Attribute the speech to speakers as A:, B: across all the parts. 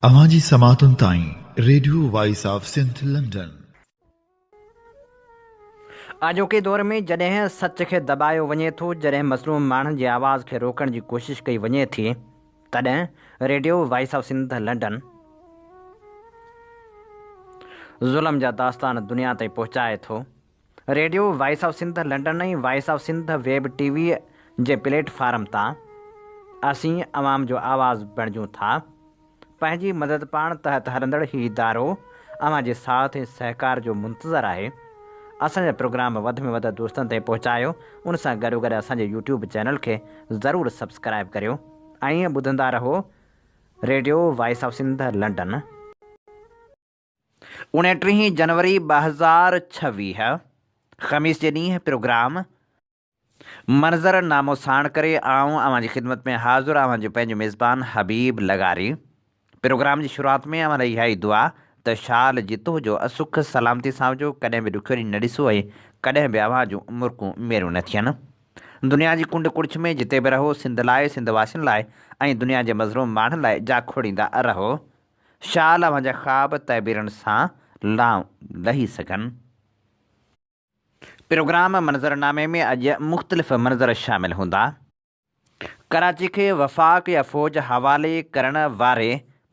A: اوهان جي سماعتن تائين radio voice of Sindh London.
B: اڄوڪي دور ۾ جڏهن سچ کي دٻايو وڃي ٿو، جڏهن مظلوم ماڻهن جي آواز کي روڪڻ جي ڪوشش ڪئي وڃي ٿي، تڏهن radio voice of Sindh London ظلم جا داستان دنيا تائين پهچائي ٿو. Radio voice of Sindh London ۽ voice of Sindh web T V جي پليٽ فارم تان اسين عوام جو آواز بڻجون ٿا. پنهنجي مدد پاڻ تحت هلندڙ هي ادارو اوهان جي ساٿ ۽ سهڪار جو منتظر آهي. اسان جا پروگرام وڌ ۾ وڌ دوستن تائين پهچايو ان سان گڏوگڏ اسان جي يوٽيوب چينل کي ضرور سبسڪرائيب ڪريو ۽ ٻڌندا رهو radio voice of Sindh London. اڻٽيهين جنوري 2026 خميس جي ڏينهن پروگرام منظر نامو ساڻ ڪري آئون اوهان جي خدمت ۾ حاضر اوهان جو پنهنجو ميزبان حبيب لغاري. پروگرام جي شروعات ۾ اوهان لاء اها ئي دعا ته شال جتو جو سک سلامتي سان هجو ڪڏهن به ڏکيو ڏينهن نه ڏسو ۽ ڪڏهن به اوهان جون مرڪون ميريون نه ٿين. دنيا جي ڪنڊ ڪڙڇ ۾ جتي به رهو سنڌ لاء سنڌ واسين لاء ۽ دنيا جي مظلوم ماڻهن لاء جاکوڙيندا رهو. شال اوهان جا خواب تعبيرن سان لانء لهي سگهن. پروگرام منظرنامي ۾ اڄ مختلف منظر شامل هوندا. ڪراچي کي وفاق يا فوج حوالي ڪرڻ واري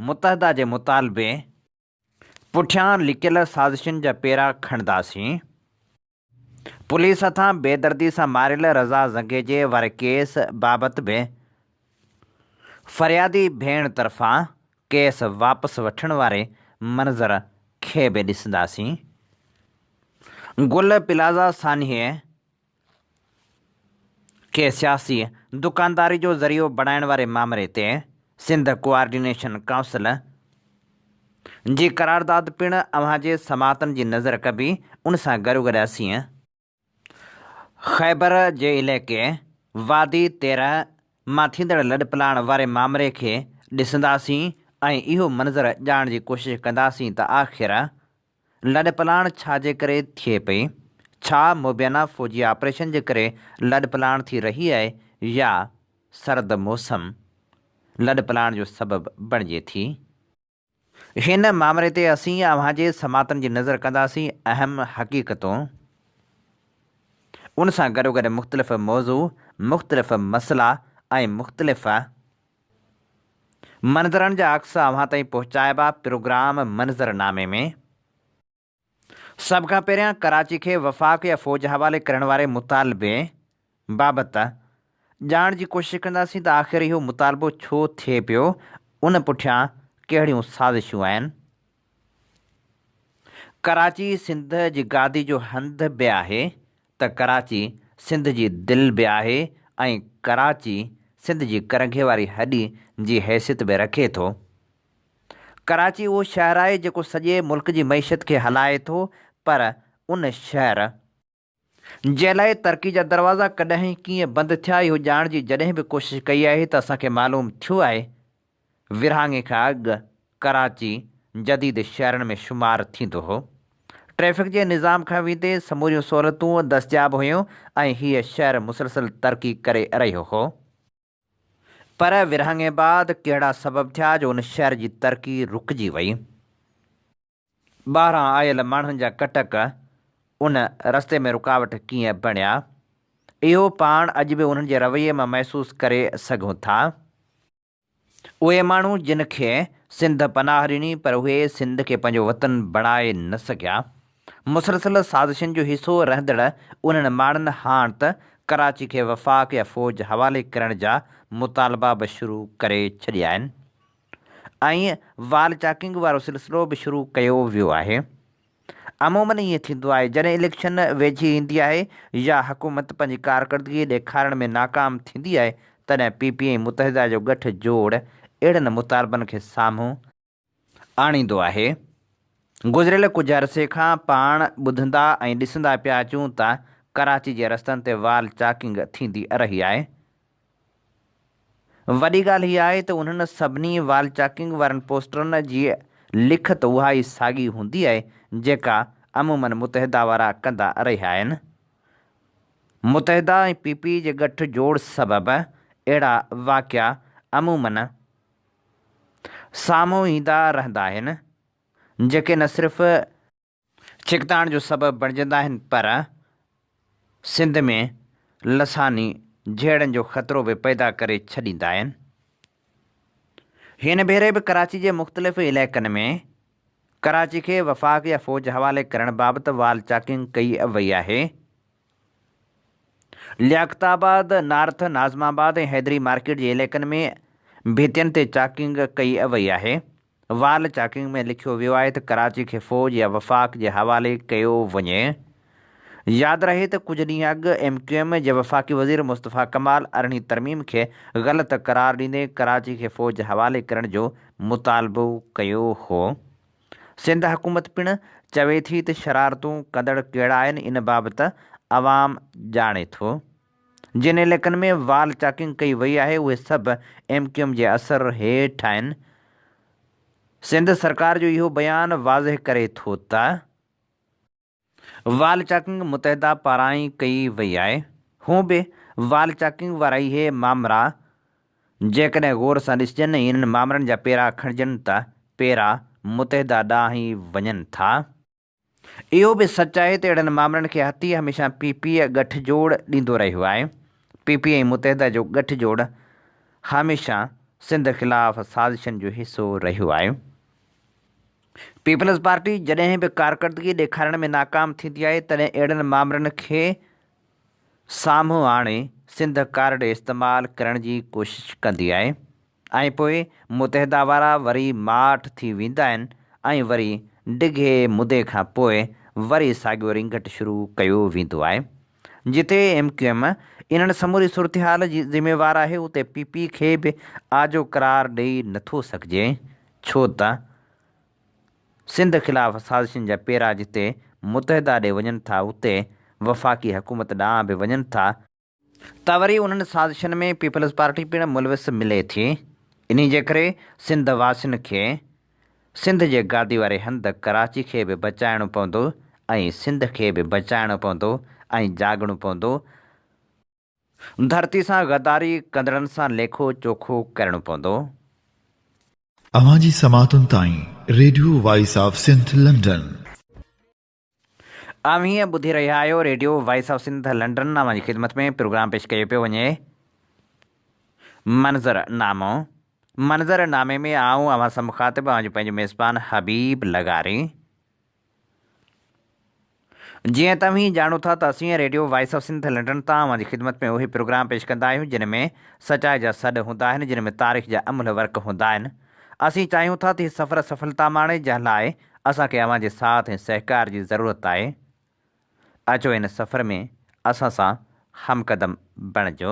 B: متحده جي مطالبي پٺيان لڪيل سازشن جا پيرا کڻنداسين. پوليس هٿان بيدردي سان ماريل رضا زنگيجي واري ڪيس بابت به فريادي ڀيڻ طرفان ڪيس واپس وٺڻ واري منظر کي به ڏسنداسين. گل پلازا سانحي کي سياسي دڪانداري جو ذريعو بڻائڻ واري مامري تي سنڌ ڪوآرڊينيشن ڪائونسل جي قرارداد پڻ اوهان جي سماعتن جي نظر ڪبي، ان سان گڏوگڏ اسين خيبر جي علائقي وادي 13 مان ٿيندڙ لڏپلاڻ واري مامري کي ڏسنداسين ۽ اهو منظر ڄاڻڻ جي ڪوشش ڪنداسين ته آخر لڏپلاڻ ڇا جي ڪري ٿئي پئي؟ ڇا مبينا فوجي آپريشن جي ڪري لڏپلاڻ ٿي رهي آهي يا سرد موسم لڏپلاڻ جو سبب بڻجي ٿي؟ هن مامري تي اسين اوهان جي سماعتن جي نظر ڪنداسين اهم حقيقتون ان سان گڏوگڏ مختلف موضوع، مختلف مسئلا ۽ مختلف منظرن جا عڪس اوهان تائين پهچائبا پروگرام منظر نامي ۾. سڀ کان پهريان ڪراچي کي وفاق يا فوج حوالي ڪرڻ واري مطالبي بابت ڄاڻڻ جي ڪوشش ڪنداسين ته آخر اهو مطالبو ڇو ٿئي پيو، ان پٺيان ڪهڙيون سازشون آهن. ڪراچي سنڌ جي گادي جو هنڌ به آهي ته ڪراچي سنڌ جي دل به آهي ۽ ڪراچي سنڌ جي ڪرنگهي واري هڏي جي حيثيت به رکي ٿو. ڪراچي اهو شهر آهي جيڪو سڄي ملڪ جي معيشت کي هلائي ٿو پر ان شهر جي لاء ترقي جا دروازا ڪڏهن ڪيئن بند ٿيا اهو ڄاڻڻ جي جڏهن به ڪوشش ڪئي آهي ته اسان کي معلوم ٿيو آهي ورهاڱي کان اڳ ڪراچي جديد شهرن ۾ شمار ٿيندو هو. ٽريفڪ جي نظام کان ويندي سموريون سهولتون دستياب هيون ۽ هيء شهر مسلسل ترقي ڪري رهيو هو. پر ورهاڱي بعد ڪهڙا سبب ٿيا جو ان شهر جي ترقي رڪجي وئي؟ ٻاهران آيل ماڻهن جا ڪٽڪ ان رستي ۾ رڪاوٽ ڪيئن بڻيا؟ اهو پاڻ اڄ به انهن جي رويي مان محسوس ڪري سگهون ٿا. اهي ماڻهو جن کي سنڌ پناهه ڏني پر اهي سنڌ کي پنهنجو وطن بڻائي نه سگهيا. مسلسل سازشن جو حصو رهندڙ انهن ماڻهن هاڻ ته ڪراچي کي وفاق يا فوج حوالي ڪرڻ جا مطالبا به شروع ڪري ڇڏيا آهن ۽ وال چاڪنگ وارو سلسلو به شروع ڪيو ويو آهي. عمومن ائين ٿيندو آهي جڏهن اليڪشن ويجهي ايندي آهي يا حڪومت پنهنجي ڪارڪردگي ڏيکارڻ ۾ ناڪام ٿيندي آهي تڏهن پي پي ۽ متحده جو ڳٺ جوڙ اهڙن مطالبن کي سامهون آڻيندو آهي. گذريل ڪجهه عرصي کان پاڻ ٻڌندا ۽ ڏسندا پيا اچون ته ڪراچي جي رستن تي وال چاڪنگ ٿيندي رهي آهي. وڏي ڳالهه هيء آهي ته انهن سڀني وال چاڪنگ وارن پوسٽرن جي لکت اها ئي ساڳي هوندي آهي جيڪا عموماً متحده وارا ڪندا رهيا آهن. متحده ۽ پي پي جي ڳٺ جوڙ سبب اهڙا واقعا عموماً. سامهون ايندا رهندا آهن، جيڪي نه صرف ڇڪتاڻ جو سبب بڻجندا آهن پر سنڌ ۾ لساني جهيڙن جو خطرو به پيدا ڪري ڇڏيندا آهن. هن ڀيري به ڪراچي جي مختلف علائقن ۾ ڪراچي کي وفاق يا فوج حوالي ڪرڻ بابت وال چاڪنگ ڪئي وئي آهي. لياقت آباد، نارٿ، ناظم آباد ۽ حيدري مارڪيٽ جي علائقن ۾ ڀتين تي چاڪنگ ڪئي وئي آهي. وال چاڪنگ ۾ لکيو ويو آهي ته ڪراچي کي فوج يا وفاق جي حوالي ڪيو وڃي. ياد رهي ته ڪجهه ڏينهن اڳ ايم ڪيو ايم جي وفاقي وزير مصطفيٰ ڪمال ارڙهين ترميم کي غلط قرار ڏيندي ڪراچي کي فوج حوالي ڪرڻ جو مطالبو ڪيو هو. سنڌ حڪومت پڻ چوي ٿي ته شرارتون ڪندڙ ڪهڙا آهن ان بابت عوام ڄاڻي ٿو. جن علائقن ۾ وال چاڪنگ ڪئي وئي آهي اهي سڀ ايم ڪيو ايم جي اثر هيٺ آهن. سنڌ سرڪار جو اهو بيان واضح ڪري ٿو ته. وال چاڪنگ متحده پاران ئي ڪئي وئي آهي. هونء به وال چاڪنگ وارا اهي مامرا جيڪڏهن غور سان ڏسجن ۽ انهن مامرن جا پيرا کڻجن ته پيرا متحده ڏانهن ئي وڃن ٿا. اهو به سچ آهي ته اهڙن مامرن کي هٿي هميشه پي پي ڳٺ جوڙ ڏيندو رهيو آهي. پي پي ۽ متحده جو ڳٺ جوڙ هميشه سنڌ خلاف سازشن جو حصو رهيو آهي. پيپلز پارٽي جڏهن به ڪارڪردگي ڏيکارڻ ۾ ناڪام ٿيندي آهي تڏهن اهڙن مامرن کي سامهون آڻي سنڌ ڪارڊ استعمال ڪرڻ جي ڪوشش ڪندي آهي ۽ پوء متحده وارا وري ماٺ ٿي ويندا آهن ۽ وري ڊگهي مدي کان پوء وري ساڳيو رينگٽ شروع ڪيو ويندو آهي. جتي ايم ڪيو ايم انهن سموري صورتحال جي ذميوار آهي اتي پي پي کي به آجو قرار ڏئي نٿو سگهجي ڇو ته سنڌ خلاف سازشن جا پيرا جتي متحده ڏي وڃن ٿا اتي وفاقي حڪومت ڏانهن به وڃن ٿا، ته وري انهن سازشن ۾ پيپلز پارٽي پڻ ملوث ملي ٿي، انهي جي ڪري سنڌ واسين کي سنڌ جي گادي واري هنڌ ڪراچي کي به بچائڻو پوندو ۽ سنڌ کي به بچائڻو پوندو ۽ جاڳڻو پوندو، ڌرتي سان غداري ڪندڙن سان ليکو چوکو ڪرڻو پوندو.
A: اوهان جي سماعتن تائين radio voice of Sindh London.
B: اوهين ٻڌي رهيا آهيو radio voice of Sindh London اوهان جي خدمت ۾ پروگرام پيش ڪيو پيو وڃي منظر نامو منظر نامي ۾ آئون اوهان سان مخاطب اوهان جو پنهنجو ميزبان حبيب لغاري. جيئن توهين ڄاڻو ٿا ته اسين radio voice of Sindh London تان اوهان جي خدمت ۾ اهي پروگرام پيش ڪندا آهيون جن ۾ سچائي جا سڏ هوندا آهن جن ۾ تاريخ جا املهه ورق هوندا آهن. اسين چاهيون ٿا ته هي سفر سڦلتا ماڻي جنهن لاء اسان کي اوهان جي ساٿ ۽ سهڪار جي ضرورت آهي. اچو هن سفر ۾ اسان سان همقدم بڻجو.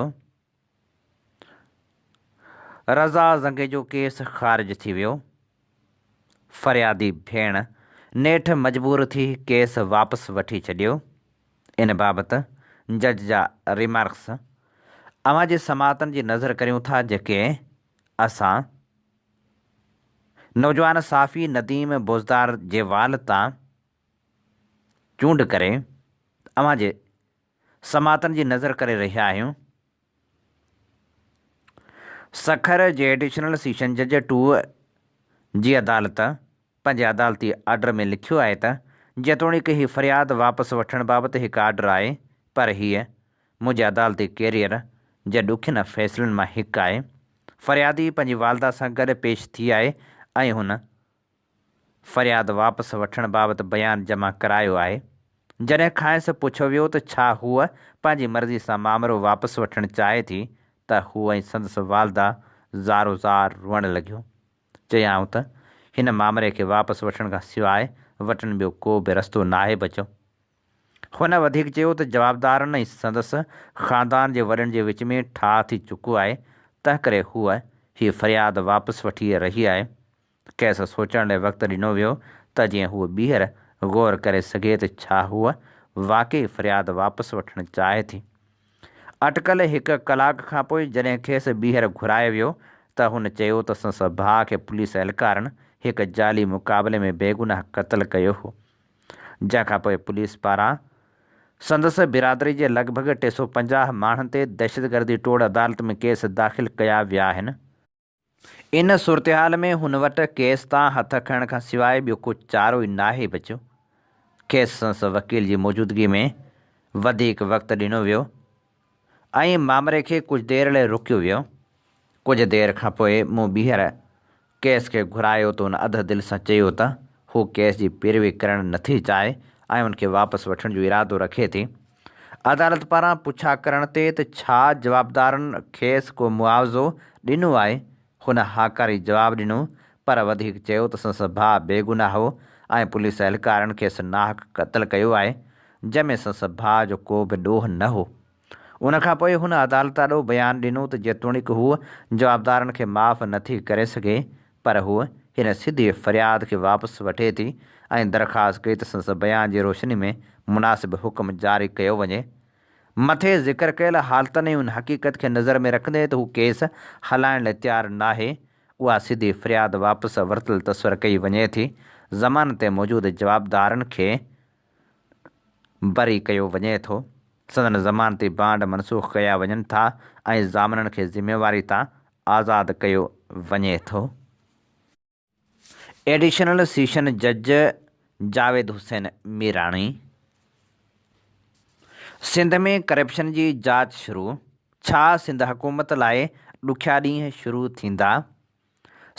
B: رضا زنگيجو ڪيس خارج ٿي ويو، فريادي ڀيڻ نيٺ مجبور ٿي ڪيس واپس وٺي ڇڏيو، ان بابت جج جا ريمارڪس اوهان جي سماعتن جي نظر ڪريون ٿا جيڪي اسان نوجوان صحافي نديم بوزدار جي وال تان چونڊ ڪري اوهان جي سماعتن جي نظر ڪري رهيا آهيون. سکر جي ايڊيشنل سيشن جج ٽو جي عدالت پنهنجي عدالتي آرڊر ۾ لکيو آهي ته جيتوڻيڪ هي فرياد واپس وٺڻ بابت هڪ آرڊر آهي پر هيء منهنجي عدالتي ڪيريئر جي ڏکين فيصلن مان هڪ آهي. فريادي پنهنجي والده سان گڏ پيش ٿي آهي ۽ هن فرياد واپس وٺڻ بابت بيان جمع ڪرايو آهي. جڏهن کانئس پڇيو ويو ته ڇا هوء پنهنجي مرضي سان مامرو واپس وٺڻ چاهي ٿي ته هوء ۽ سندس والده زارو زار روئڻ لڳيون. چيائون ته هن مامري کي واپس وٺڻ کان سواء وٽن ٻيو ڪو به رستو ناهي بچيو. هن وڌيڪ چيو ته جوابدارن ۽ سندس خاندان جي وڏن جي وچ ۾ ٺاهه ٿي چڪو آهي، تنهنڪري هوء هي فرياد واپس وٺي رهي آهي. کيس سوچڻ لاء وقت ڏنو ويو ته جيئن هوء ٻيهر غور ڪري سگهي ته ڇا هوء واقعي فرياد واپس وٺڻ چاهي ٿي. اٽڪل هڪ ڪلاڪ کانپوء جڏهن کيس ٻيهر گهرايو ويو ته هن چيو ته سندس ڀاء کي پوليس اهلڪارن هڪ جعلي مقابلي ۾ بيگناهه قتل ڪيو هو. جنهن کان پوء پوليس پاران سندس برادري جي لڳ ڀڳ 350 ماڻهن تي دهشتگردي ٽوڙ عدالت ۾ ڪيس داخل ڪيا ويا آهن. ان صورتحال ۾ هن وٽ ڪيس تان هٿ کڻڻ کان سواء ٻيو ڪو چارو ئي ناهي بچيو. کيس سندس وڪيل جي موجودگي ۾ وڌيڪ وقت ڏنو ويو ۽ مامري کي ڪجهه دير لاء روڪيو ويو. ڪجهه دير کان پوء مون ٻيهر ڪيس کي گهرايو ته هن اڌ دل سان چيو ته هو ڪيس جي پيروي ڪرڻ نٿي چاهي ۽ ان کي واپس وٺڻ جو ارادو رکي ٿي. عدالت پاران پڇا ڪرڻ تي ته ڇا جوابدارن کيس ڪو معاوضو ڏنو آهي؟ هن هاڪاري جواب ڏنو پر وڌيڪ چيو ته سندس ڀاء بيگناهه هو ۽ پوليس اهلڪارن کيس ناحق قتل ڪيو آهي جنهن ۾ سندس ڀاء جو ڪو به ڏوهه نه هو. ان کان پوء هن عدالت آڏو بيان ڏنو ته جيتوڻيڪ هوء جوابدارن کي معاف نٿي ڪري سگهي پر هوء هن سڌي فرياد کي واپس وٺي ٿي ۽ درخواست ڪئي ته سندس بيان جي روشني ۾ مناسب حڪم جاري ڪيو وڃي. مٿي ذڪر ڪيل حالتن ۽ ان حقيقت کي نظر ۾ رکندي ته هو ڪيس هلائڻ لاء تيار ناهي، اها سڌي فرياد واپس ورتل تصور ڪئي وڃي ٿي، ضمانت تي موجود جوابدارن کي بري ڪيو وڃي ٿو، سندن ضمانتي بانڊ منسوخ ڪيا وڃن ٿا ۽ ضامنن کي ذميواري تان آزاد ڪيو وڃي ٿو. ايڊيشنل سيشن جج جاويد حسين ميراڻي سنڌ ۾ ڪرپشن جي جاچ شروع، ڇا سنڌ حڪومت لاء ڏکيا ڏينهن شروع ٿيندا؟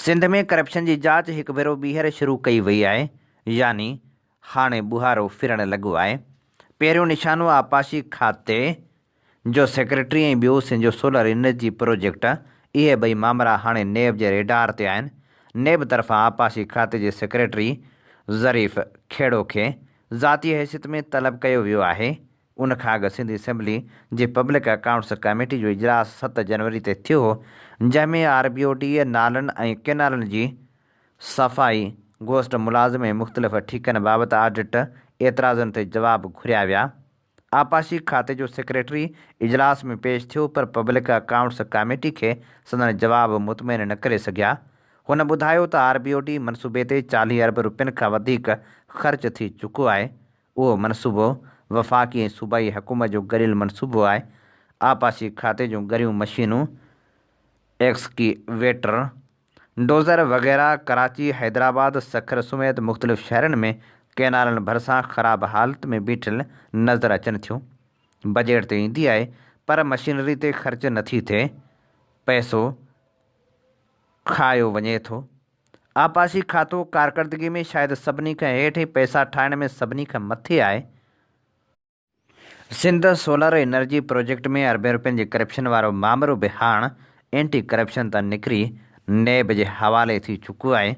B: سنڌ ۾ ڪرپشن جي جاچ هڪ ڀيرو ٻيهر شروع ڪئي وئي آهي يعني هاڻي ٻوهارو ڦرڻ لڳو آهي. پهريون نشانو آبپاشي کاتي جو سيڪريٽري ۽ ٻيو سنڌ جو سولر انرجي پروجيڪٽ، اهي ٻئي مامرا هاڻي نيب جي ريڊار تي آهن، نيب طرفان آبپاشي کاتي جي سيڪريٽري ظريف کهڙو کي ذاتي حيثيت ۾ طلب ڪيو ويو آهي، ان کان اڳ سنڌ اسيمبلي جي پبلڪ اڪائونٽس ڪميٽي جو اجلاس 7 جنوري تي ٿيو هو، جنهن ۾ آر بي او ڊي نالن ۽ ڪئنالن جي صفائي، گهوسٽ ملازم ۽ مختلف ٺيڪن بابت آڊٽ اعتراضن تي جواب گهريا ويا. آبپاشي کاتي جو سيڪريٽري اجلاس ۾ پيش ٿيو پر پبلڪ اڪائونٽس ڪاميٽي کي سندن جواب مطمئن نه ڪري سگهيا. هن ٻڌايو ته آر بي او ڊي منصوبي تي 40 ارب رپين کان وڌيڪ خرچ ٿي چڪو آهي، اهو منصوبو وفاقي ۽ صوبائي حڪومت جو گڏيل منصوبو آهي، آبپاشي کاتي جون ڳريون مشينون، ايڪسڪيويٽر، ڊوزر وغيره ڪراچي، حيدرآباد، سکر سميت مختلف شهرن ۾ ڪئنالن ڀرسان خراب حالت ۾ بيٺل نظر اچن ٿيون. بجيٽ ته ايندي آهي پر مشينري تي خرچ نٿي ٿئي، پئسو کايو وڃي ٿو. آبپاشي کاتو ڪارڪردگي ۾ شايد سڀني کان هيٺ ۽ پئسا ٺاهڻ ۾ سڀني کان مٿي آهي. سنڌ سولر انرجي پروجيڪٽ ۾ اربين روپين جي ڪرپشن وارو مامرو به هاڻ اينٽي ڪرپشن تان نڪري نيب جي حوالي ٿي چڪو آهي.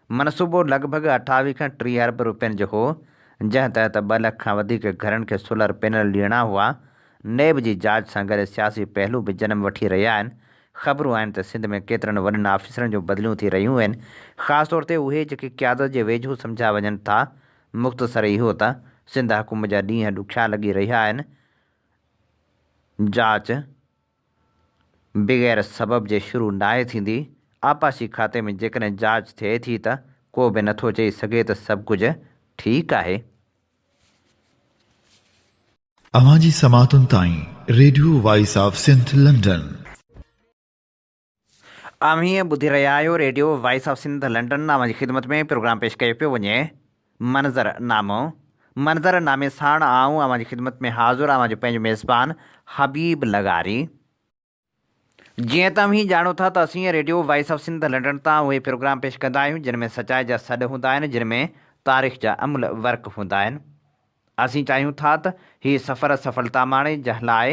B: منصوبو لڳ ڀڳ 28 کان 30 ارب روپين جو هو، جنهن تحت ٻه لک کان وڌيڪ گهرن کي سولر پينل ڏيڻا هئا. نيب جي جاچ سان گڏ سياسي پهلو به جنم وٺي رهيا آهن. خبرون آهن ته سنڌ ۾ ڪيترن وڏن آفيسرن جون بدليون ٿي رهيون آهن، خاص طور تي اهي جيڪي قيادت جي ويجهو سمجهيا وڃن ٿا. مختصر اهو ته سنڌ حڪومت جا ڏينهن ڏکيا لڳي رهيا آهن، جاچ بغير سبب جي شروع ناهي ٿيندي، آبپاشي کاتي ۾ جيڪڏهن جاچ ٿئي ٿي ته ڪو به نٿو چئي سگهي ته سڀ ڪجهه ٺيڪ آهي.
A: اوهان جي سماعتن تائين radio voice of Sindh London.
B: اوهين ٻڌي رهيا آهيو radio voice of Sindh London اوهان جي خدمت ۾ پروگرام پيش ڪيو پيو وڃي منظر نامو منظر نامي ساڻ آئون اوهان جي خدمت ۾ حاضر اوهان جو پنهنجو ميزبان حبيب لغاري. جيئن ته اوهين ڄاڻو ٿا ته اسين radio voice of Sindh London تان اهي پروگرام پيش ڪندا آهيون جن ۾ سچائي جا سڏ هوندا آهن جن ۾ تاريخ جا املهه ورق هوندا آهن. اسين چاهيون ٿا ته هي سفر سڦلتا ماڻي جنهن لاء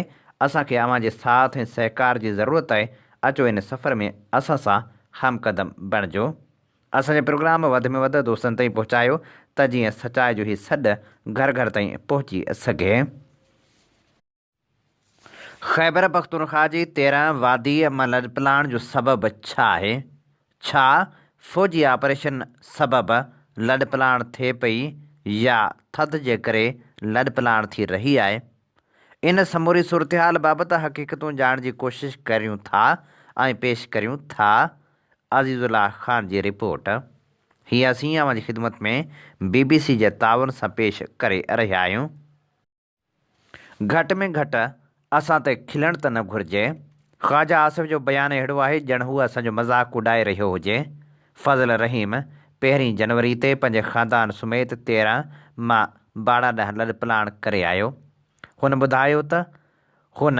B: اسان کي اوهان جي ساٿ ۽ سهڪار جي ضرورت آهي اچو ان سفر ۾ اسان سان هم قدم بڻجو اسان جا پروگرام وڌ ۾ وڌ دوستن تائين پهچايو ته جيئن سچائي جو هي سڏ گهر گهر تائين پهچي سگهي. خيبرپختونخواهه جي 13 واديء مان لڏپلاڻ جو سبب ڇا آهي؟ ڇا فوجي آپريشن سبب لڏپلاڻ ٿئي پئي يا ٿڌ جي ڪري لڏپلاڻ ٿي رهي آهي؟ ان سموري صورتحال بابت حقيقتون ڄاڻڻ جي ڪوشش ڪريون ٿا ۽ پيش ڪريون ٿا. عزيز الله خان جي رپورٽ هي اسين اوهان جي خدمت ۾ بي بي سي جي تعاون سان پيش ڪري رهيا آهيون. گهٽ ۾ گهٽ اسان تي کلڻ ته نه گهرجي. خواجه آصف جو بيان اهڙو آهي ڄڻ هو اسان جو مذاق اڏائي رهيو هجي. فضل رحيم پهرين جنوري تي پنهنجي خاندان سميت 13 مان باڙا ڏانهن لڏپلاڻ ڪري آيو. هن ٻڌايو ته هن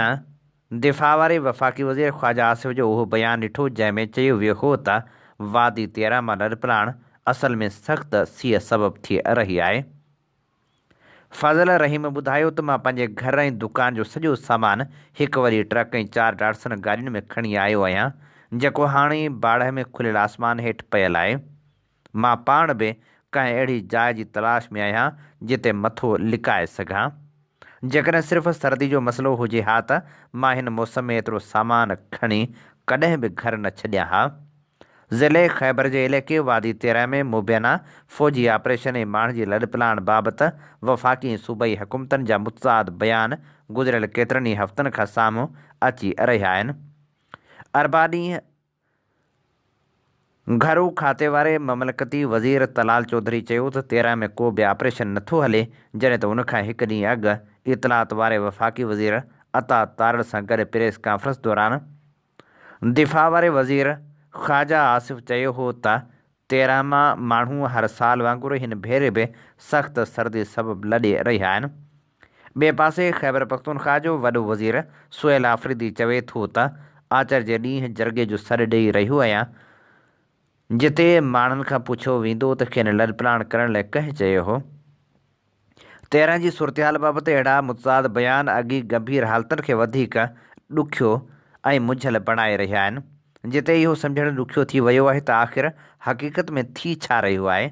B: دفاع واري وفاقي وزير خواجه آصف جو اهو بيان ڏٺو جنهن ۾ چيو ويو هو ته وادي 13 مان لڏپلاڻ اصل ۾ سخت سيء سبب ٿي رهي آهي. فضل رحيم ٻڌايو ته مان پنهنجي گهر ۽ دڪان جو سڄو سامان هڪ وڏي ٽرڪ ۽ چار ڊاٽسن گاڏين ۾ کڻي آيو آهيان، جيڪو هاڻي باڙهه ۾ کليل آسمان هيٺ پيل آهي. مان پاڻ به ڪنهن اهڙي جاء جي تلاش ۾ آهيان، جتي مٿو لڪائي سگهان. جيڪڏهن صرف سردي جو مسئلو هجي ها ته مان هن موسم ۾ ايترو سامان کڻي ڪڏهن به گهر نه ڇڏيان ها. ضلعي خيبر جي علائقي وادي 13 ۾ مبينا فوجي آپريشن ۽ ماڻهن جي لڏپلاڻ بابت وفاقي ۽ صوبائي حڪومتن جا متضاد بيان گذريل ڪيترن ئي هفتن کان سامهون اچي رهيا آهن. اربع ڏينهن گهرو کاتي واري مملڪتي وزير طلال چوڌري چيو ته 13 ۾ ڪو به آپريشن نٿو هلي جڏهن ته ان کان هڪ ڏينهن اڳ اطلاعات واري وفاقي وزير عطا تارڙ سان گڏ پريس ڪانفرنس دوران دفاع واري وزير خواجه آصف چيو هو ته 13 مان ماڻهو هر سال وانگر هن ڀيري به سخت سردي سبب لڏي رهيا آهن. ٻئي پاسي خيبرپختونخواهه جو وڏو وزير سهيل آفريدي چوي ٿو ته آچر جي ڏينهن جرڳي جو سڏ ڏئي رهيو آهيان جتي ماڻهن کان پڇيو ويندو ته کين لڏپلاڻ ڪرڻ لاء ڪنهن چيو هو. 13 جي صورتحال بابت اهڙا متضاد بيان اڳ ئي ڳنڀير حالتن کي وڌيڪ ڏکيو ۽ منجهيل بڻائي رهيا آهن، جتي اهو سمجهڻ ڏکيو ٿي ويو آهي ته آخر حقيقت ۾ ٿي ڇا رهيو آهي.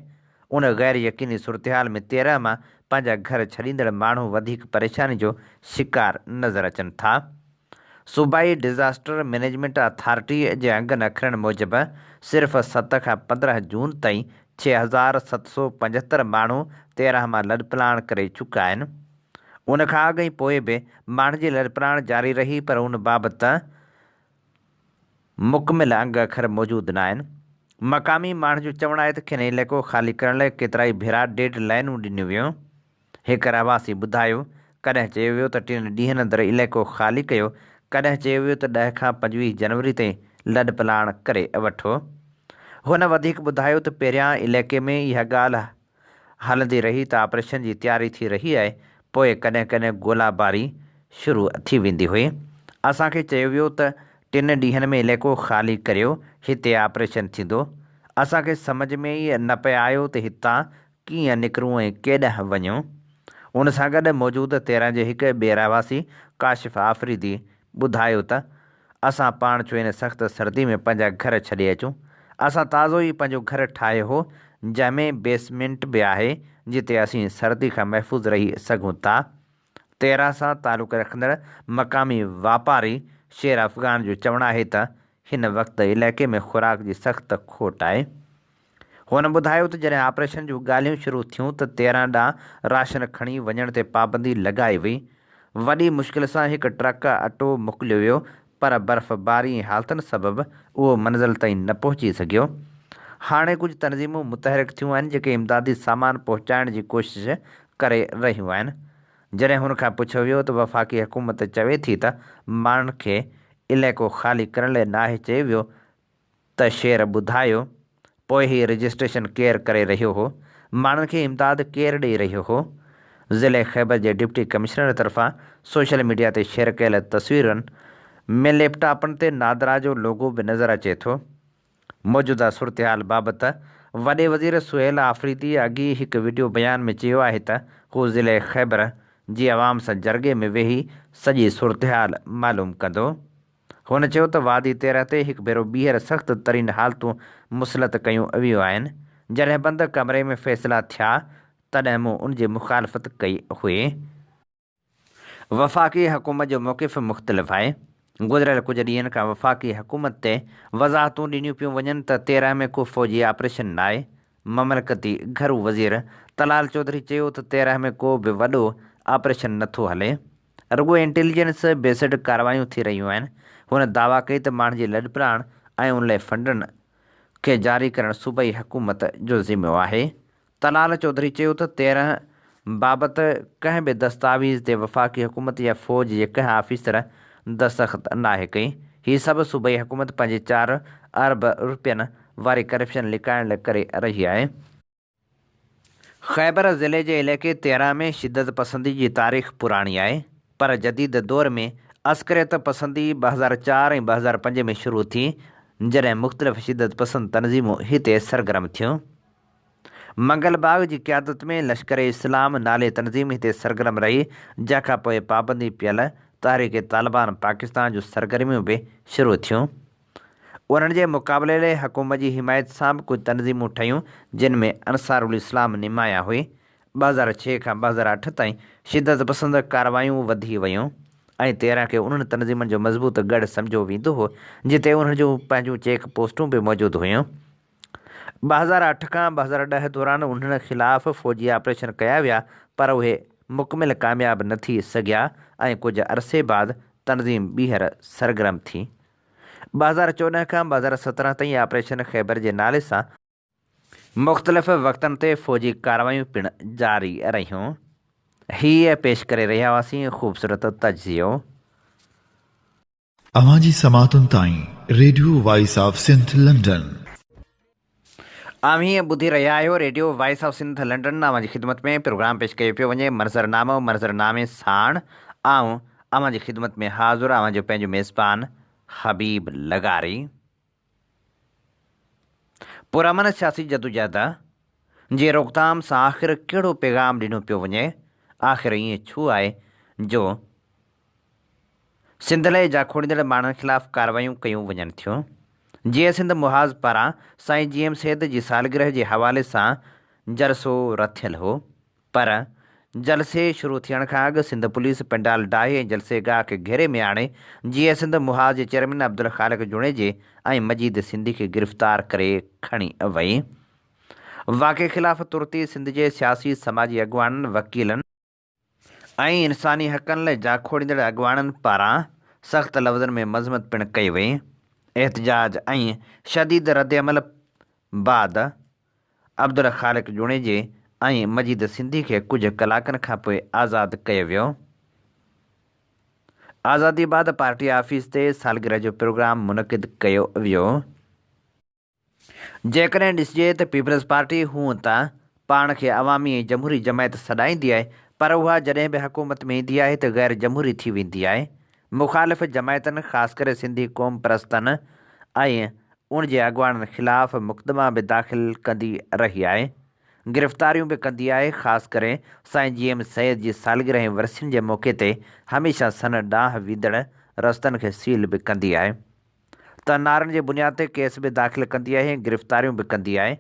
B: ان غير يقيني صورتحال ۾ 13 مان پنهنجا گهر ڇڏيندڙ ماڻهو وڌيڪ پريشاني جو شڪار نظر اچن ٿا. صوبائي ڊزاسٽر مئنيجمينٽ اٿارٽي جي انگن اکرن موجب صرف 7 کان 15 جون تائين 6775 ماڻهو 13 مان لڏپلاڻ ڪري چڪا آهن. ان کان اڳ ۽ پوء به ماڻهن جي لڏپلاڻ جاري رهي پر ان بابت مڪمل انگ اکر موجود ناهن. مقامي ماڻهن جو چوڻ آهي ته کين علائقو خالي ڪرڻ لاء ڪيترائي ڀيرا ڊيڊ لائنون ڏنيون ويون. هڪ رهواسي ٻڌايو، ڪڏهن چيو ويو ته ٽن ڏينهن اندر علائقو خالي ڪيو، ڪڏهن چيو ويو ته 10 کان 25 جنوري تائين لڏپلاڻ ڪري وٺو. هن وڌيڪ ٻڌايو ته پهريان علائقي ۾ اها ڳالهه هلندي رهي ته آپريشن جي تياري ٿي رهي آهي، پوء ڪڏهن ڪڏهن گولا باري شروع ٿي ويندي هئي. اسان کي چيو ويو ته ٽن ڏينهن ۾ علائقو خالي ڪريو، هتي آپريشن ٿيندو. اسان کي سمجهه ۾ ئي نه پئي آيو ته هتان ڪيئن نڪرون ۽ ڪيڏانهن وڃون؟ ان سان گڏ موجود 13 جي هڪ ٻئي رهواسي ڪاشف آفريدي ٻڌايو ته اسان پاڻ ڇو ان سخت سردي ۾ پنهنجا گهر ڇڏي اچون؟ اسان تازو ئي پنهنجو گهر ٺاهيو هو جنهن ۾ بيسمينٽ به آهي جتي اسين سردي کان محفوظ رهي سگهون ٿا. 13 سان تعلق رکندڙ مقامي واپاري شير افغان جو چوڻ آهي ته هن وقت علائقي ۾ خوراڪ جي سخت کوٽ آهي. هن ٻڌايو ته جڏهن آپريشن جون ڳالهيون شروع ٿيون ته 13 ڏانهن راشن کڻي وڃڻ تي پابندي لڳائي وئي. وڏي مشڪل سان هڪ ٽرڪ اٽو موڪليو ويو پر برفباري ۽ حالتن سبب اهو منزل تائين نه پهچي سگهيو. هاڻي ڪجهه تنظيمون متحرڪ ٿيون آهن جيڪي امدادي سامان پهچائڻ جي ڪوشش ڪري رهيون آهن. جڏهن هن کان پڇيو ويو ته وفاقي حڪومت چوي ٿي ته ماڻهن کي علائقو خالي ڪرڻ لاء ناهي چيو ويو ته شعر ٻڌايو، پوء هي رجسٽريشن ڪير ڪري رهيو هو؟ ماڻهن کي امداد ڪير ڏئي رهيو هو؟ ضلعي خيبر جي ڊپٽي ڪمشنر طرفان سوشل ميڊيا تي شيئر ڪيل تصويرن ۾ ليپ ٽاپن تي نادرا جو لوگو به نظر اچي ٿو. موجوده صورتحال بابت وڏي وزير سهيل آفريدي اڳ ئي هڪ وڊيو بيان ۾ چيو آهي ته هو ضلعي خيبر جي عوام سان جرڳي ۾ ويهي سڄي صورتحال معلوم ڪندو. هن چيو ته وادي 13 تي هڪ ڀيرو ٻيهر سخت ترين حالتون مسلط ڪيون ويون آهن، جڏهن بند ڪمري ۾ فيصلا ٿيا تڏهن مون ان جي مخالفت ڪئي هئي. وفاقي حڪومت جو موقف مختلف آهي، گذريل ڪجهه ڏينهن کان وفاقي حڪومت تي وضاحتون ڏنيون پيون وڃن ته 13 ۾ ڪو فوجي آپريشن ناهي، مملڪتي گهرو وزير طلال چوڌري چيو ته 13 ۾ ڪو به وڏو آپريشن نٿو هلي. رڳو انٽيليجنس بيسڊ ڪارروايون ٿي رهيون آهن. هن دعويٰ ڪئي ته ماڻهن جي لڏپلاڻ ۽ ان لاء فنڊن کي جاري ڪرڻ صوبائي حڪومت جو ذمو آهي. طلال چوڌري چيو ته 13 بابت ڪنهن به دستاويز تي وفاقي حڪومت يا فوج جي ڪنهن آفيسر دستخط ناهي ڪئي. هي سڀ صوبائي حڪومت پنهنجي چار ارب رپين واري ڪرپشن لڪائڻ لاء ڪري رهي آهي. خيبر ضلعي جي علائقي تيران ۾ شدت پسندي جي تاريخ پراڻي آهي پر جديد دور ۾ عسڪريت پسندي 2004 ۽ 2005 ۾ شروع ٿي جڏهن مختلف شدت پسند تنظيمون هتي سرگرم ٿيون. منگل باغ جي قيادت ۾ لشڪر اسلام نالي تنظيم هتي سرگرم رهي، جنهن کان پوء پابندي پيل تحريڪ طالبان پاڪستان جون سرگرميون به شروع ٿيون. انهن جي مقابلي لاء حڪومت جي حمايت سان به ڪجهه تنظيمون ٺهيون، جن ۾ انصار الاسلام نمايان هئي. 2006 کان 2008 تائين شدت پسند ڪارروايون وڌي ويون ۽ 13 کي انهن تنظيمن جو مضبوط ڳڙهه سمجهيو ويندو هو، جتي انهن جون پنهنجون چيڪ پوسٽون به موجود هيون. 2008 کان 2010 دوران انهن خلاف فوجي آپريشن ڪيا ويا پر اهي مڪمل ڪامياب نه ٿي سگهيا ۽ ڪجهه عرصي بعد تنظيم ٻيهر سرگرم ٿي. 2014 کان 2017 تائين آپريشن خيبر جي نالي سان مختلف وقتن تي فوجي ڪارروايون پڻ جاري رهيون. هيء پيش ڪري رهيا هئاسين خوبصورت تجزيو.
A: اوهان جي سماعتن تائين radio voice of Sindh London.
B: اوهين ٻڌي رهيا آهيو radio voice of Sindh London اوهان جي خدمت ۾ پروگرام پيش ڪيو پيو وڃي منظر نامو منظر نامي ساڻ آئون اوهان جي خدمت ۾ حاضر اوهان جو پنهنجو ميزبان حبيب لغاري. پرامن سياسي جدوجهد جي روڪٿام سان آخر ڪهڙو پيغام ڏنو پيو وڃي آخر ائين ڇو آهي جو سنڌ لاء جاکوڙيندڙ ماڻهن خلاف ڪارروايون ڪيون وڃن ٿيون. جيئي سنڌ محاذ پاران سائين جي ايم سيد جي سالگرهه جي حوالي سان جلسو رٿيل هو پر جلسي شروع ٿيڻ کان اڳ سنڌ پوليس پنڊال ڊاهي ۽ جلسي گاهه کي گهيري ۾ آڻي جيئي سنڌ محاذ جي چيئرمين عبدالخالق جوڻيجي ۽ مجيد سنڌي کي گرفتار ڪري کڻي وئي. واقعي خلاف ترت ئي سنڌ جي سياسي سماجي اڳواڻن، وڪيلن، ۽ انساني حقن لاء جاکوڙيندڙ اڳواڻن پاران سخت لفظن ۾ مذمت پڻ ڪئي وئي. احتجاج ۽ شديد ردعمل بعد عبدالخالق جوڻيجي ۽ مجيد سنڌي کي ڪجهه ڪلاڪن کانپوء آزاد ڪيو ويو. آزادي بعد پارٽي آفيس تي سالگرهه جو پروگرام منعقد ڪيو ويو. جيڪڏهن ڏسجي ته پيپلز پارٽي هونء ته پاڻ کي عوامي ۽ جمهوري جماعت سڏائيندي آهي پر اها جڏهن به حڪومت ۾ ايندي آهي ته غير جمهوري ٿي ويندي آهي. مخالف جماعتن خاص ڪري سنڌي قوم پرستن ۽ ان جي اڳواڻن خلاف مقدما به داخل ڪندي رهي آهي. گرفتاريون به ڪندي آهي خاص ڪري سائين جي ايم سيد جي سالگرهه ۽ ورسين جي موقعي تي هميشه سن ڏانهن ويندڙ رستن کي سيل به ڪندي آهي. ته نعرن جي بنياد تي ڪيس به داخل ڪندي آهي ۽ گرفتاريون به ڪندي آهي.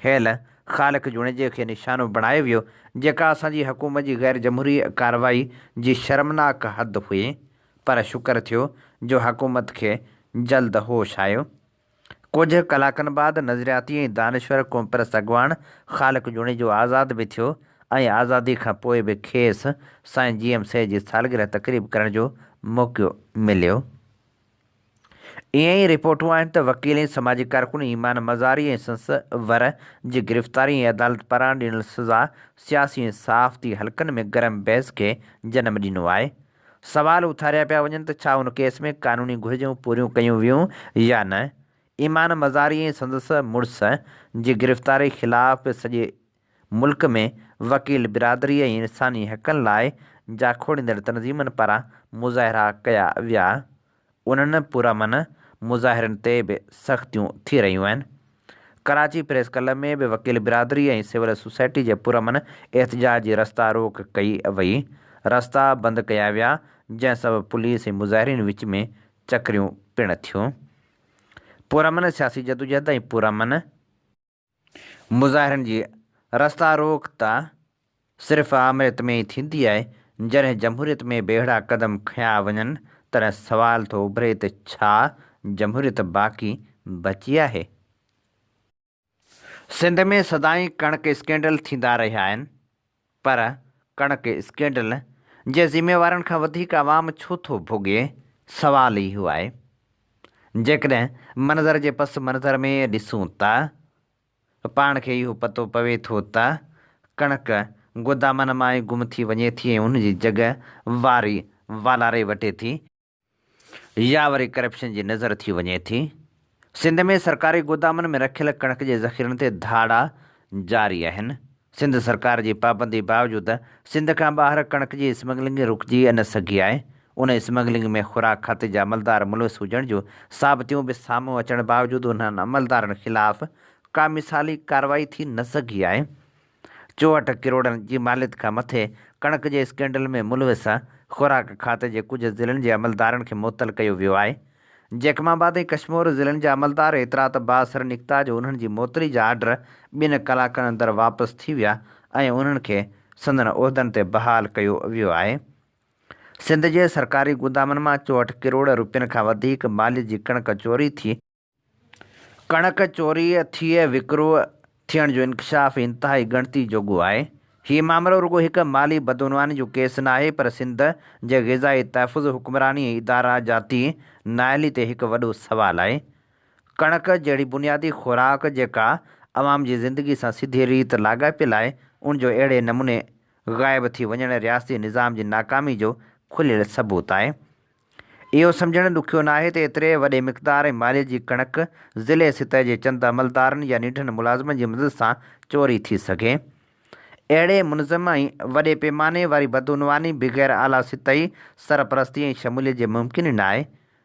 B: هيل خالق جوڻيجي کي نشانو بڻايو ويو، جيڪا اسان جي حڪومت جي غير جمهوري ڪارروائي جي شرمناڪ حد هئي، پر شڪر ٿيو جو حڪومت کي جلد هوش آيو. ڪجهه ڪلاڪن بعد نظرياتي ۽ دانشور قومپرست اڳواڻ خالق جوڻيجو آزاد به ٿيو ۽ آزادي کان پوء به کيس سائين جي ايم سيد جي سالگرهه تقريب ڪرڻ جو موقعو مليو. ائين ئي رپورٽون آهن ته وڪيل ۽ سماجي ڪارڪن ايمان مزاري ۽ سندس ور جي گرفتاري ۽ عدالت پاران ڏنل سزا سياسي ۽ صحافتي حلقن ۾ گرم بحث کي جنم ڏنو آهي. سوال اٿاريا پيا وڃن ته ڇا ان ڪيس ۾ قانوني گهرجون پوريون ڪيون ويون يا نه؟ ايمان مزاري ۽ سندس مڙس جي گرفتاري خلاف به سڄي ملڪ ۾ وڪيل برادري ۽ انساني حقن لاء جاکوڙيندڙ تنظيمن پاران مظاهرا ڪيا ويا، انهن پرامن مظاهرن تي به سختيون ٿي رهيون آهن. ڪراچي پريس ڪلب ۾ به وڪيل برادري ۽ سول سوسائٽي جي پرامن احتجاج جي رستا روڪ ڪئي وئي، رستا بند ڪيا ويا، جنهن سبب پوليس ۽ مظاهرين وچ ۾ چڪريون پڻ ٿيون. پرامن سياسي جدوجهد ۽ پرامن. مظاهرن جي رستا روڪ ته صرف آمريت ۾ ئي ٿيندي آهي، جڏهن جمهوريت ۾ به اهڙا قدم کنيا وڃن تڏهن سوال ٿو اڀري ته ڇا جمهوريت باقي بچي آهي؟ سنڌ ۾ سدائين ڪڻڪ اسڪينڊل ٿيندا رهيا آهن پر ڪڻڪ اسڪينڊل جي ذميوارن کان وڌيڪ عوام ڇو ٿو ڀوڳي؟ سوال اهو آهي. جيڪڏهن منظر جي پس منظر ۾ ڏسون ته پاڻ کي اهو پتو پوي ٿو ته ڪڻڪ گودامن مان ئي گم ٿي وڃي ٿي ۽ ان جي جڳهه واري والاري وٺي ٿي. يا وري ڪرپشن جي نظر ٿي وڃي ٿي. سنڌ ۾ سرڪاري گودامن ۾ رکيل ڪڻڪ جي ذخيرن تي ڌاڙا جاري آهن. سنڌ سرڪار جي پابندي باوجود سنڌ کان ٻاهر ڪڻڪ جي اسمگلنگ رڪجي نه سگهي آهي. ان اسمگلنگ ۾ خوراڪ کاتي جا عملدار ملوث هجڻ جون ثابتيون به سامهون اچڻ باوجود انهن عملدارن خلاف ڪا مثالي ڪارروائي ٿي نه سگهي آهي. 64 ڪروڙن جي ماليت کان مٿي ڪڻڪ جي اسڪينڊل ۾ ملوث خوراڪ کاتي جي ڪجهه ضلعن جي عملدارن کي معطل ڪيو ويو آهي. جيڪب آباد ۽ ڪشمور ضلعن جا عملدار ايترا ته بااثر نڪتا جو انهن جي معطلي جا آرڊر ٻن ڪلاڪن اندر واپس ٿي ويا ۽ انهن کي سندن عهدن تي بحال ڪيو ويو آهي. سنڌ جي سرڪاري گودامن مان 64 ڪروڙ روپين کان وڌيڪ ماليت جي ڪڻڪ چوري ٿي. ڪڻڪ چوري ٿئي وڪرو ٿيڻ جو انڪشاف انتهائي ڳڻتي جوڳو آهي. هي مامرو رڳو هڪ مالي بدعنواني جو ڪيس ناهي پر سنڌ جي غذائي تحفظ، حڪمراني ۽ اداره جاتي نااهلي تي هڪ وڏو سوال آهي. ڪڻڪ جهڙي بنيادي خوراڪ جيڪا عوام جي زندگي سان سڌي ريت لاڳاپيل آهي، ان جو اهڙي نموني غائب ٿي وڃڻ رياستي نظام جي ناڪامي جو کليل ثبوت آهي. اهو سمجهڻ ڏکيو ناهي ته ايتري وڏي مقدار ۽ ماليت جي ڪڻڪ ضلعي سطح جي چند عملدارن يا ننڍن ملازمن جي مدد سان چوري ٿي سگهي. اهڙي منظم ۽ وڏي پيماني واري بدعنواني بغير اعليٰ سطحي سرپرستي ۽ شموليت جي ممڪن ئي ناهي.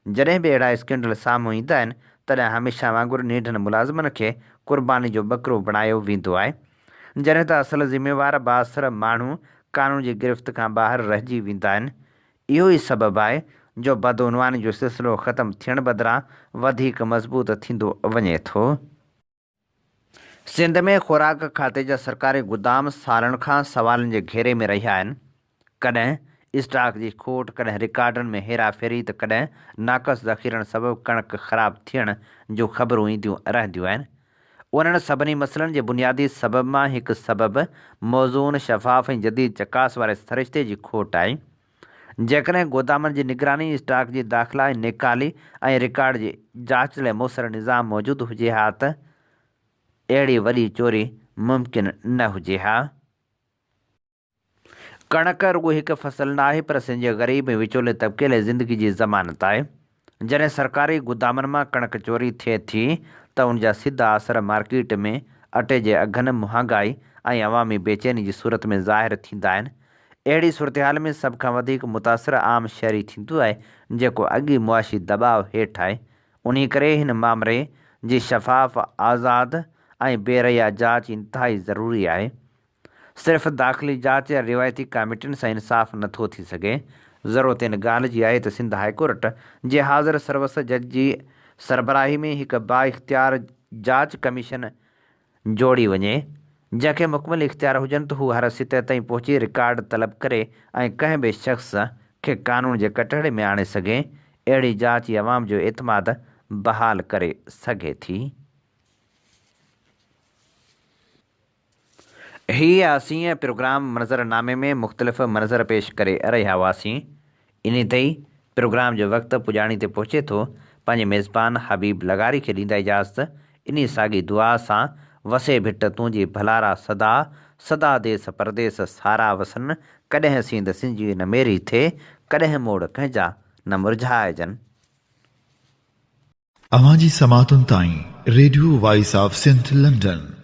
B: جڏهن به اهڙا اسڪينڊل سامهون ايندا آهن تڏهن هميشه وانگر ننڍن ملازمن کي قرباني جو ٻڪرو بڻايو ويندو آهي. جڏهن ته اصل ذميوار بااثر ماڻهو قانون جي گرفت کان ٻاهر رهجي ويندا آهن. اهو ئي سبب آهي جو بدعنواني جو سلسلو ختم ٿيڻ بدران وڌيڪ مضبوط ٿيندو وڃي ٿو. سنڌ ۾ خوراڪ کاتي جا سرڪاري گدام سالن کان سوالن جي گهيري ۾ رهيا آهن. ڪڏهن اسٽاڪ جي کوٽ، ڪڏهن رڪارڊن ۾ هيراڦيري ته ڪڏهن ناقص ذخيرن سبب ڪڻڪ خراب ٿيڻ جون خبرون اينديون رهنديون آهن. انهن سڀني مسئلن جي بنيادي سبب مان هڪ سبب موزون، شفاف ۽ جديد چڪاس واري سرشتي جي کوٽ آهي. جيڪڏهن گودامن جي نگراني، اسٽاڪ جي داخلا ۽ نيڪالي ۽ رڪارڊ جي جاچ لاء موثر نظام موجود هجي ها ته اهڙي وڏي چوري ممڪن نه هجي ها. ڪڻڪ رڳو هڪ فصل نه آهي پر سنڌ جي غريب ۽ وچولي طبقي لاء زندگي جي ضمانت آهي. جڏهن سرڪاري گودامن مان ڪڻڪ چوري ٿئي ٿي ته ان جا سڌا اثر مارڪيٽ ۾ اٽي جي اگهن، مهانگائي ۽ عوامي بيچيني جي صورت ۾ ظاهر ٿيندا آهن. اهڙي صورتحال ۾ سڀ کان وڌيڪ متاثر عام شهري ٿيندو آهي جيڪو اڳ ئي معاشي دٻاء هيٺ آهي. انهي ڪري هن مامري جي شفاف، آزاد ۽ بي ريا جاچ انتهائي ضروري آهي. صرف داخلي جاچ يا روايتي ڪاميٽين سان انصاف نه ٿو ٿي سگهي. ضرورت ان ڳالهه جي آهي ته سنڌ هائيڪورٽ جي حاضر سروس جج جي سربراهي ۾ هڪ بااختيار جاچ ڪميشن جوڙي وڃي، جنهن کي مڪمل اختيار هجن ته هو هر سطح تائين پهچي رڪارڊ طلب ڪري ۽ ڪنهن به شخص کي قانون جي ڪٽهڙي ۾ آڻي سگهي. اهڙي جاچ ئي عوام جو اعتماد بحال ڪري سگهي ٿي. هي اسين پروگرام منظر نامي ۾ مختلف منظر پيش ڪري رهيا هئاسين. انهي تي ئي پروگرام جو وقت پڄاڻي تي پهچي ٿو. پنهنجي ميزبان حبيب لغاري کي ڏيندا اجازت. انهي ساڳي دعا سان وسي ڀٽ تنهنجي ڀلارا سدا سدا ديس پرديس سارا وسن ڪڏهن سينڌ سنجي نه ميري ٿئي ڪڏهن موڙ ڪنهن جا نه مرجهائجن.
A: اوهان جي سماعتن تائين radio voice of Sindh London.